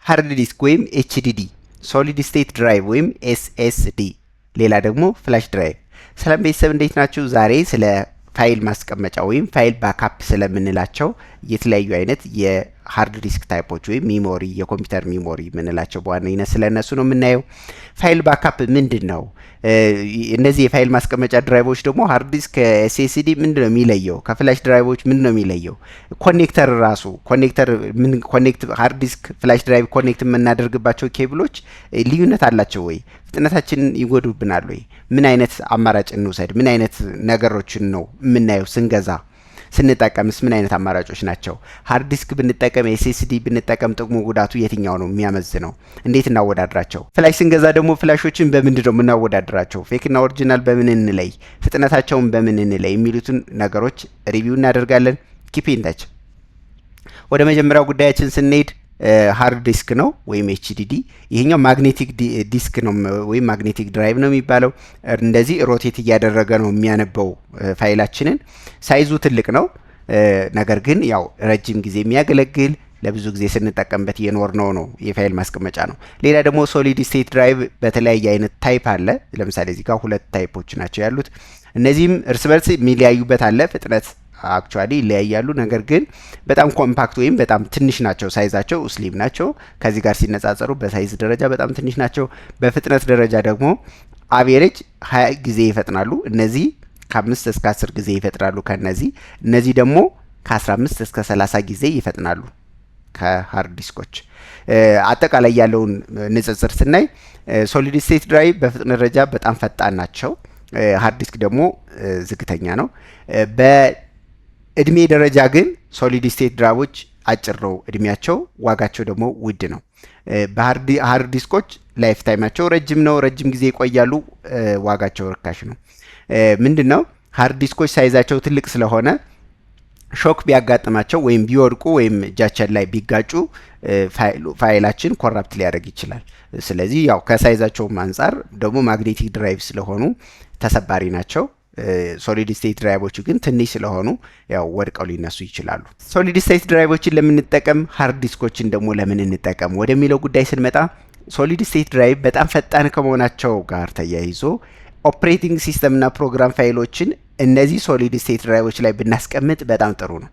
Hard disk ወይም HDD፣ solid state drive ወይም SSD፣ ሌላ ደግሞ flash drive። ሰላም ቤተሰብ፣ እንዴት ናችሁ? ዛሬ ስለ ፋይል ማስቀመጫ ወይም file backup ስለምንላቸው የተለያዩ አይነት የ hard disk type ኦች ወይም memory፣ የኮምፒውተር memory የምንላቸው በዋነኝነት ስለ እነሱ ነው የምናየው። File backup ምንድን ነው? እነዚህ የፋይል ማስቀመጫ drive ኦች ደግሞ hard disk ከ SSD ምንድን ነው የሚለየው? ከ flash drive ኦች ምንድን ነው የሚለየው? Connector ራሱ connector ምን connect hard disk፣ flash drive connect የምናደርግባቸው ኬብሎች ልዩነት አላቸው ወይ? ፍጥነታችንን ይጎዱብናል ወይ? ምን አይነት አማራጭ እንውሰድ? ምን አይነት ነገሮችን ነው የምናየው ስንገዛ? ስንጠቀምስ ምን አይነት አማራጮች ናቸው? Hard disk ብንጠቀም፣ SSD ብንጠቀም ጥቅሙ ጉዳቱ የትኛው ነው የሚያመዝነው? እንዴት እናወዳድራቸው? Flash ስንገዛ ደግሞ flash ኦችን በምንድን ነው የምናወዳድራቸው? Fake ና original በምን እንለይ? ፍጥነታቸውን በምን እንለይ? የሚሉትን ነገሮች review እናደርጋለን። Keep in touch። ወደ መጀመሪያው ጉዳያችን ስንሄድ hard disk ነው ወይም HDD። ይሄኛው magnetic disk ነው ወይም magnetic drive ነው የሚባለው። እንደዚህ rotate እያደረገ ነው የሚያነበው ፋይላችንን። Size ኡ ትልቅ ነው፣ ነገር ግን ያው ረጅም ጊዜ የሚያገለግል፣ ለብዙ ጊዜ ስንጠቀምበት የኖርነው ነው፣ የፋይል ማስቀመጫ ነው። ሌላ ደግሞ solid state drive በተለያየ አይነት type አለ። ለምሳሌ እዚህ ጋር ሁለት type ኦች ናቸው ያሉት። እነዚህም እርስ በርስ የሚለያዩበት አለ፣ ፍጥነት actually ይለያያሉ። ነገር ግን በጣም compact ወይም በጣም ትንሽ ናቸው። Size ኣቸው slim ናቸው። ከዚህ ጋር ሲነጻጸሩ በ size ደረጃ በጣም ትንሽ ናቸው። በፍጥነት ደረጃ ደግሞ average 20 ጊዜ ይፈጥናሉ። እነዚህ ከ5 እስከ 10 ጊዜ ይፈጥናሉ ከነዚህ። እነዚህ ደግሞ ከ15 እስከ 30 ጊዜ ይፈጥናሉ ከ hard disk ኦች። አጠቃላይ ያለውን ንጽጽር ስናይ solid state drive በፍጥነት ደረጃ በጣም ፈጣን ናቸው። Hard disk ደግሞ ዝግተኛ ነው። በእድሜ ደረጃ ግን solid state drive ኦች አጭር ነው እድሜያቸው፣ ዋጋቸው ደግሞ ውድ ነው። በ hard disk ኦች life time ኣቸው ረጅም ነው፣ ረጅም ጊዜ ይቆያሉ፣ ዋጋቸው ርካሽ ነው። ምንድን ነው፣ hard disk ኦች size ኣቸው ትልቅ ስለሆነ shock ቢያጋጥማቸው ወይም ቢወድቁ ወይም እጃችን ላይ ቢጋጩ ፋይላችን corrupt ሊያደርግ ይችላል። ስለዚህ ያው ከ size ኣቸውም አንጻር ደግሞ magnetic drive ስለሆኑ ተሰባሪ ናቸው። Solid state drive ኦቹ ግን ትንሽ ስለሆኑ ያው ወድቀው ሊነሱ ይችላሉ። Solid state drive ኦችን ለምን እንጠቀም፣ hard disk ኦችን ደግሞ ለምን እንጠቀም ወደሚለው ጉዳይ ስንመጣ solid state drive በጣም ፈጣን ከመሆናቸው ጋር ተያይዞ operating system እና ፕሮግራም ፋይሎችን እነዚህ solid state drive ኦች ላይ ብናስቀምጥ በጣም ጥሩ ነው።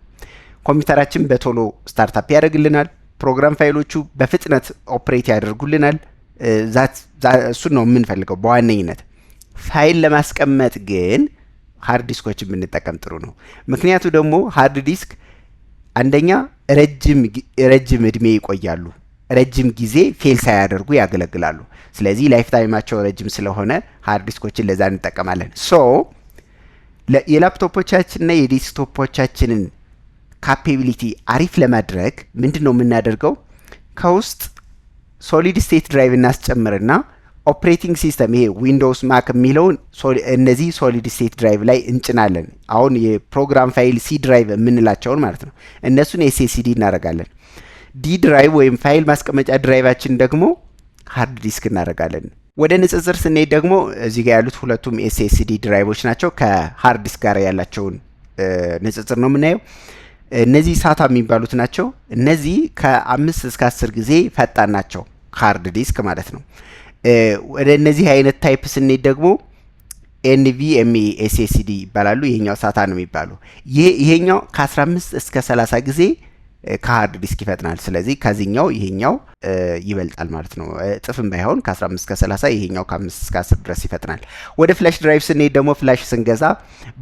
ኮምፒውተራችን በቶሎ startup ያደርግልናል። ፕሮግራም ፋይሎቹ በፍጥነት operate ያደርጉልናል። እሱን ነው የምንፈልገው በዋነኝነት። ፋይል ለማስቀመጥ ግን hard disk ኦችን ብንጠቀም ጥሩ ነው። ምክንያቱ ደግሞ hard disk አንደኛ ረጅም ረጅም እድሜ ይቆያሉ። ረጅም ጊዜ fail ሳያደርጉ ያገለግላሉ። ስለዚህ life time ኣቸው ረጅም ስለሆነ hard disk ኦችን ለዛ እንጠቀማለን። So የላፕቶፖቻችንና የ desktop ኦቻችንን capability አሪፍ ለማድረግ ምንድን ነው የምናደርገው? ከውስጥ solid state drive እናስጨምርና operating system ይሄ Windows፣ Mac የሚለውን እነዚህ solid state drive ላይ እንጭናለን። አሁን የ program file C drive የምንላቸውን ማለት ነው። እነሱን SSD እናደርጋለን። D drive ወይም ፋይል ማስቀመጫ drive ኣችን ደግሞ hard disk እናደርጋለን። ወደ ንጽጽር ስንሄድ ደግሞ እዚህ ጋር ያሉት ሁለቱም SSD drive ኦች ናቸው። ከ hard disk ጋር ያላቸውን ንጽጽር ነው የምናየው። እነዚህ SATA የሚባሉት ናቸው። እነዚህ ከ5 እስከ 10 ጊዜ ፈጣን ናቸው፣ hard disk ማለት ነው። ወደ እነዚህ አይነት type ስንሄድ ደግሞ NVMe SSD ይባላሉ። ይሄኛው SATA ነው የሚባሉ። ይሄኛው ከ15 እስከ 30 ጊዜ ከ hard disk ይፈጥናል። ስለዚህ ከዚህኛው ይሄኛው ይበልጣል ማለት ነው። እጥፍም ባይሆን ከ15 እስከ 30፣ ይሄኛው ከ5 እስከ 10 ድረስ ይፈጥናል። ወደ flash drive ስንሄድ ደግሞ flash ስንገዛ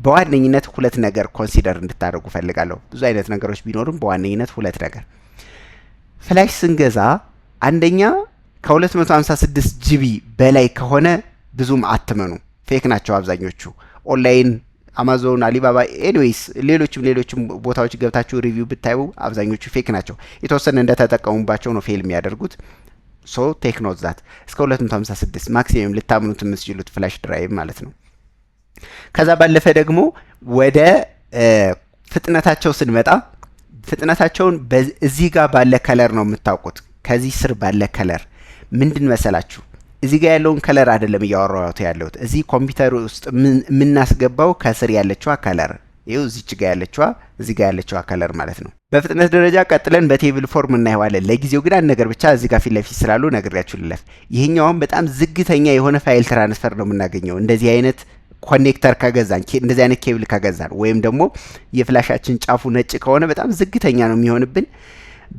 በዋነኝነት ሁለት ነገር consider እንድታደርጉ ፈልጋለሁ። ብዙ አይነት ነገሮች ቢኖሩም በዋነኝነት ሁለት ነገር። Flash ስንገዛ አንደኛ ከ256 GB በላይ ከሆነ ብዙም አትመኑ። Fake ናቸው አብዛኞቹ። Online አማዞን፣ አሊባባ፣ anyways ሌሎችም ሌሎችም ቦታዎች ገብታችሁ review ብታዩ አብዛኞቹ fake ናቸው። የተወሰነ እንደተጠቀሙባቸው ነው fail የሚያደርጉት። So take note that እስከ 256 maximum ልታምኑት የምትችሉት flash drive ማለት ነው። ከዛ ባለፈ ደግሞ ወደ ፍጥነታቸው ስንመጣ ፍጥነታቸውን እዚህ ጋር ባለ color ነው የምታውቁት። ከዚህ ስር ባለ color ምንድን መሰላችሁ? እዚህ ጋር ያለውን color አይደለም እያወራሁት ያለሁት። እዚህ ኮምፒውተር ውስጥ የምናስገባው ከስር ያለችዋ color ይኸው እዚች ጋ ያለችዋ፣ እዚህ ጋ ያለችዋ color ማለት ነው። በፍጥነት ደረጃ ቀጥለን በ table form እናየዋለን። ለጊዜው ግን አንድ ነገር ብቻ እዚህ ጋር ፊት ለፊት ስላሉ ነግሬያችሁ ልለፍ። ይሄኛውም በጣም ዝግተኛ የሆነ file transfer ነው የምናገኘው እንደዚህ አይነት connector ከገዛን፣ እንደዚህ አይነት ኬብል ከገዛን ወይም ደግሞ የ flash ኣችን ጫፉ ነጭ ከሆነ በጣም ዝግተኛ ነው የሚሆንብን።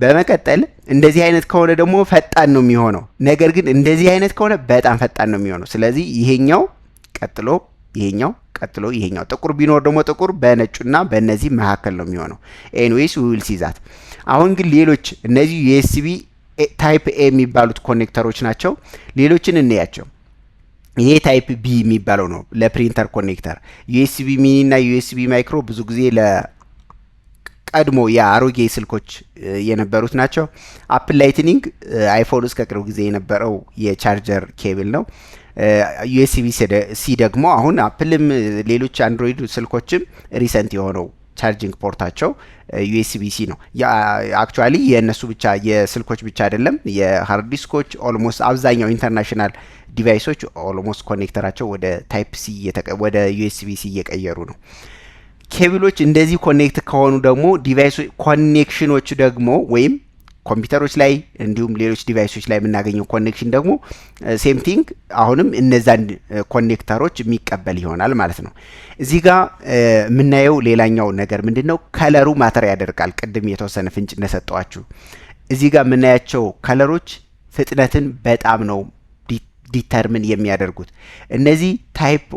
በመቀጠል እንደዚህ አይነት ከሆነ ደግሞ ፈጣን ነው የሚሆነው። ነገር ግን እንደዚህ አይነት ከሆነ በጣም ፈጣን ነው የሚሆነው። ስለዚህ ይሄኛው ቀጥሎ ይሄኛው ቀጥሎ ይሄኛው፣ ጥቁር ቢኖር ደግሞ ጥቁር በነጩና በእነዚህ መካከል ነው የሚሆነው። Anyways, we'll see that። አሁን ግን ሌሎች እነዚህ USB type A የሚባሉት connector ኦች ናቸው። ሌሎችን እንያቸው። ይሄ type B የሚባለው ነው ለ printer connector። USB mini እና USB micro ብዙ ጊዜ ለቀድሞ የአሮጌ ስልኮች የነበሩት ናቸው። Apple Lightning iPhone እስከ ቅርብ ጊዜ የነበረው የ charger cable ነው። USB C ደግሞ አሁን Apple ም ሌሎች Android ስልኮችም recent የሆነው charging port ኣቸው USB C ነው። Actually የእነሱ ብቻ የስልኮች ብቻ አይደለም፣ የ hard disk ኦች፣ almost አብዛኛው international device ኦች almost connector ኣቸው ወደ type C ወደ USB C እየቀየሩ ነው። ኬብሎች እንደዚህ connect ከሆኑ ደግሞ device connection ኦች ደግሞ ወይም ኮምፒውተሮች ላይ እንዲሁም ሌሎች device ኦች ላይ የምናገኘው connection ደግሞ same thing አሁንም እነዛን connector ኦች የሚቀበል ይሆናል ማለት ነው። እዚህ ጋር የምናየው ሌላኛው ነገር ምንድን ነው? Color ኡ matter ያደርጋል። ቅድም የተወሰነ ፍንጭ እንደሰጠዋችሁ እዚህ ጋር የምናያቸው color ኦች ፍጥነትን በጣም ነው determine የሚያደርጉት። እነዚህ type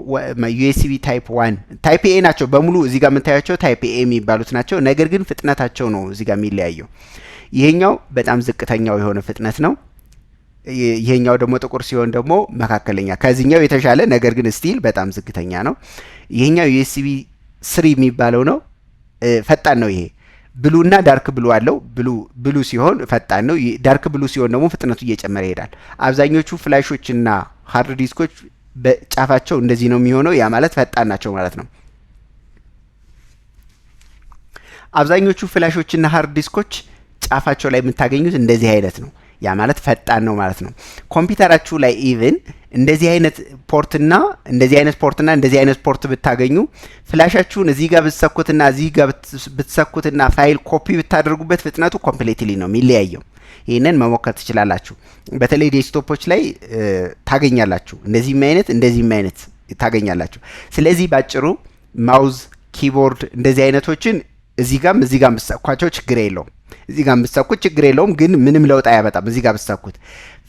USB type 1 type A ናቸው በሙሉ፣ እዚህ ጋር የምታያቸው type A የሚባሉት ናቸው። ነገር ግን ፍጥነታቸው ነው እዚህ ጋር የሚለያየው። ይሄኛው በጣም ዝቅተኛው የሆነ ፍጥነት ነው። ይሄኛው ደግሞ ጥቁር ሲሆን ደግሞ መካከለኛ፣ ከዚህኛው የተሻለ ነገር ግን still በጣም ዝቅተኛ ነው። ይሄኛው USB 3 የሚባለው ነው፣ ፈጣን ነው። ይሄ blue እና dark blue አለው። Blue ሲሆን ፈጣን ነው። Dark blue ሲሆን ደግሞ ፍጥነቱ እየጨመረ ይሄዳል። አብዛኞቹ flash ኦች እና hard disk ኦች በጫፋቸው እንደዚህ ነው የሚሆነው። ያ ማለት ፈጣን ናቸው ማለት ነው። አብዛኞቹ flash ኦች እና hard disk ኦች ጫፋቸው ላይ የምታገኙት እንደዚህ አይነት ነው። ያ ማለት ፈጣን ነው ማለት ነው። ኮምፒውተራችሁ ላይ even እንደዚህ አይነት port ና እንደዚህ አይነት port ና እንደዚህ አይነት port ብታገኙ flash ኣችሁን እዚህ ጋር ብትሰኩትና እዚህ ጋር ብትሰኩትና file copy ብታደርጉበት ፍጥነቱ completely ነው የሚለያየው። ይህንን መሞከር ትችላላችሁ። በተለይ desktop ኦች ላይ ታገኛላችሁ። እንደዚህም አይነት እንደዚህም አይነት ታገኛላችሁ። ስለዚህ ባጭሩ mouse፣ keyboard እንደዚህ አይነቶችን እዚህ ጋም እዚህ ጋም ብትሰኳቸው ችግር የለውም። እዚህ ጋር ብትሰኩት ችግር የለውም፣ ግን ምንም ለውጥ አያመጣም። እዚህ ጋር ብትሰኩት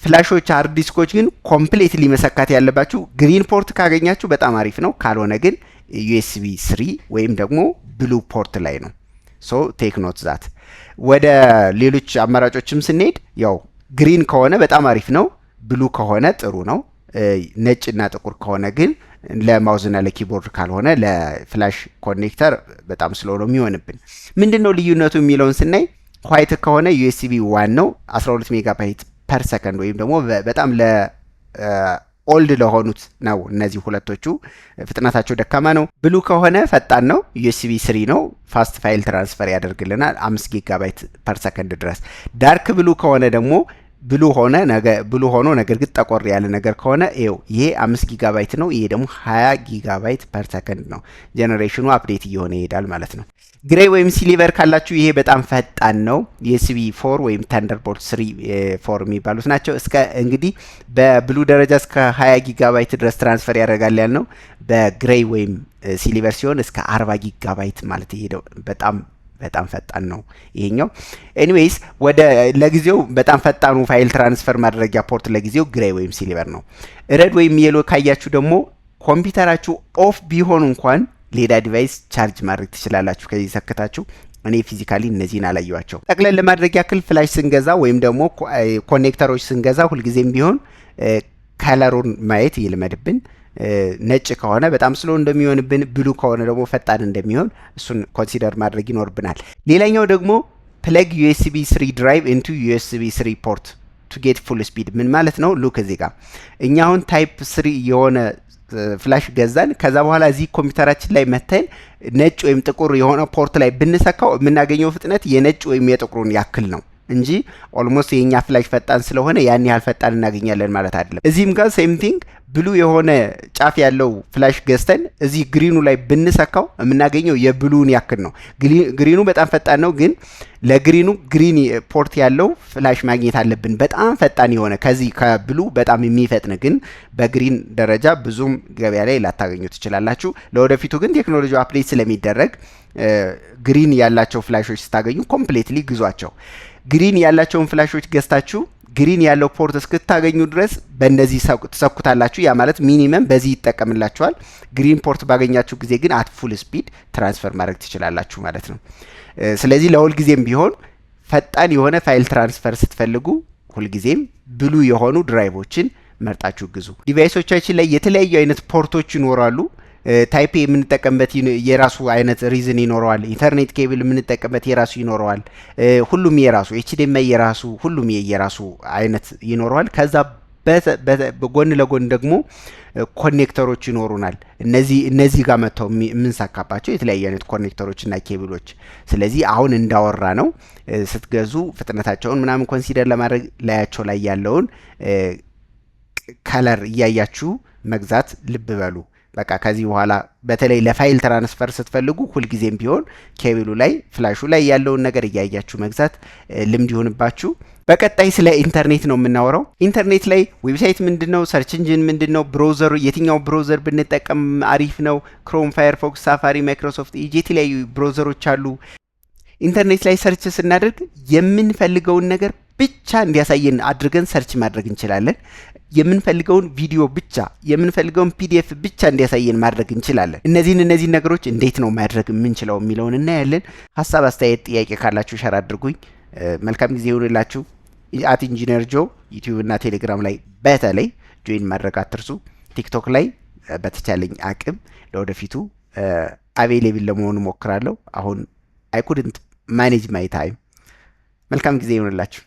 flash ኦች፣ hard disk ኦች ግን completely መሰካት ያለባችሁ green port ካገኛችሁ በጣም አሪፍ ነው። ካልሆነ ግን USB 3 ወይም ደግሞ blue port ላይ ነው። So take note that። ወደ ሌሎች አማራጮችም ስንሄድ ያው green ከሆነ በጣም አሪፍ ነው። Blue ከሆነ ጥሩ ነው። ነጭና ጥቁር ከሆነ ግን ለ mouse ና ለ keyboard ካልሆነ ለ flash connector በጣም slow ነው የሚሆንብን። ምንድን ነው ልዩነቱ የሚለውን ስናይ white ከሆነ USB 1 ነው፣ 12 megabyte per second ወይም ደግሞ በጣም ለ old ለሆኑት ነው። እነዚህ ሁለቶቹ ፍጥነታቸው ደካማ ነው። Blue ከሆነ ፈጣን ነው። USB 3 ነው። Fast file transfer ያደርግልናል 5 gigabyte per second ድረስ። Dark blue ከሆነ ደግሞ blue ሆነ ነገ blue ሆኖ ነገር ግን ጠቆር ያለ ነገር ከሆነ ይኸው ይሄ 5 ጊጋባይት ነው። ይሄ ደግሞ 20 gigabyte per second ነው። Generation ኑ update እየሆነ ይሄዳል ማለት ነው። Gray ወይም silver ካላችሁ ይሄ በጣም ፈጣን ነው። USB 4 ወይም Thunderbolt 3 4 የሚባሉት ናቸው። እስከ እንግዲህ በ blue ደረጃ እስከ 20 ጊጋባይት ድረስ transfer ያደርጋል ያልነው በ gray ወይም silver ሲሆን እስከ 40 ጊጋባይት ማለት ይሄ በጣም በጣም ፈጣን ነው ይሄኛው። Anyways ወደ ለጊዜው በጣም ፈጣኑ file transfer ማድረጊያ port ለጊዜው gray ወይም silver ነው። Red ወይም yellow ካያችሁ ደግሞ ኮምፒውተራችሁ off ቢሆን እንኳን ሌላ device charge ማድረግ ትችላላችሁ ከዚህ ሰክታችሁ። እኔ physically እነዚህን አላየኋቸው። ጠቅለል ለማድረግ ያክል flash ስንገዛ ወይም ደግሞ connector ኦች ስንገዛ ሁልጊዜም ቢሆን color ኡን ማየት ይልመድብን። ነጭ ከሆነ በጣም slow እንደሚሆንብን፣ blue ከሆነ ደግሞ ፈጣን እንደሚሆን እሱን consider ማድረግ ይኖርብናል። ሌላኛው ደግሞ plug USB 3 drive into USB 3 port to get full speed ምን ማለት ነው? Look፣ እዚህ ጋር እኛ አሁን type 3 የሆነ flash ገዛን። ከዛ በኋላ እዚህ ኮምፒውተራችን ላይ መተን ነጭ ወይም ጥቁር የሆነ port ላይ ብንሰካው የምናገኘው ፍጥነት የነጭ ወይም የጥቁሩን ያክል ነው። እንጂ almost የኛ flash ፈጣን ስለሆነ ያን ያህል ፈጣን እናገኛለን ማለት አይደለም። እዚህም ጋር same thing፣ blue የሆነ ጫፍ ያለው flash ገዝተን እዚህ green ኑ ላይ ብንሰካው የምናገኘው የ blue ን ያክል ነው። Green ኑ በጣም ፈጣን ነው፣ ግን ለ green ኑ green port ያለው flash ማግኘት አለብን። በጣም ፈጣን የሆነ፣ ከዚህ ከ blue በጣም የሚፈጥን ግን በ green ደረጃ ብዙም ገበያ ላይ ላታገኙ ትችላላችሁ። ለወደፊቱ ግን ቴክኖሎጂ update ስለሚደረግ green ያላቸው flash ኦች ስታገኙ completely ግዟቸው። Green ያላቸውን flash ኦች ገዝታችሁ green ያለው port እስክታገኙ ድረስ በእነዚህ ትሰኩታላችሁ። ያ ማለት minimum በዚህ ይጠቀምላችኋል። Green port ባገኛችሁ ጊዜ ግን at full speed transfer ማድረግ ትችላላችሁ ማለት ነው። ስለዚህ ለሁልጊዜም ቢሆን ፈጣን የሆነ file transfer ስትፈልጉ ሁልጊዜም blue የሆኑ drive ኦችን መርጣችሁ ግዙ። Device ኦቻችን ላይ የተለያዩ አይነት port ኦች ይኖራሉ። Type A የምንጠቀምበት የራሱ አይነት reason ይኖረዋል። Ethernet cable የምንጠቀምበት የራሱ ይኖረዋል። ሁሉም የራሱ፣ HDMI የራሱ፣ ሁሉም የየራሱ አይነት ይኖረዋል። ከዛ ጎን ለጎን ደግሞ connector ኦች ይኖሩናል። እነዚህ ጋር መጥተው የምንሰካባቸው የተለያዩ አይነት connector ኦች እና ኬብሎች። ስለዚህ አሁን እንዳወራነው ስትገዙ ፍጥነታቸውን ምናምን consider ለማድረግ ላያቸው ላይ ያለውን color እያያችሁ መግዛት ልብ በሉ። በቃ ከዚህ በኋላ በተለይ ለ file transfer ስትፈልጉ ሁልጊዜም ቢሆን ኬብሉ ላይ፣ flash ኡ ላይ ያለውን ነገር እያያችሁ መግዛት ልምድ ይሁንባችሁ። በቀጣይ ስለ ኢንተርኔት ነው የምናወራው። ኢንተርኔት ላይ website ምንድን ነው? Search engine ምንድን ነው? Browser ኡ የትኛው browser ብንጠቀም አሪፍ ነው? Chrome፣ Firefox፣ Safari፣ Microsoft Edge፣ የተለያዩ browser ኦች አሉ። ኢንተርኔት ላይ search ስናደርግ የምንፈልገውን ነገር ብቻ እንዲያሳየን አድርገን search ማድረግ እንችላለን። የምንፈልገውን ቪዲዮ ብቻ፣ የምንፈልገውን PDF ብቻ እንዲያሳየን ማድረግ እንችላለን። እነዚህን ነገሮች እንዴት ነው ማድረግ የምንችለው የሚለውን እናያለን። ሀሳብ፣ አስተያየት፣ ጥያቄ ካላችሁ share አድርጉኝ። መልካም ጊዜ ይሁንላችሁ። @EngineerJo YouTube እና ቴሌግራም ላይ በተለይ join ማድረግ አትርሱ። TikTok ላይ በተቻለኝ አቅም ለወደፊቱ available ለመሆን እሞክራለሁ። አሁን I couldn't manage my time። መልካም ጊዜ ይሁንላችሁ።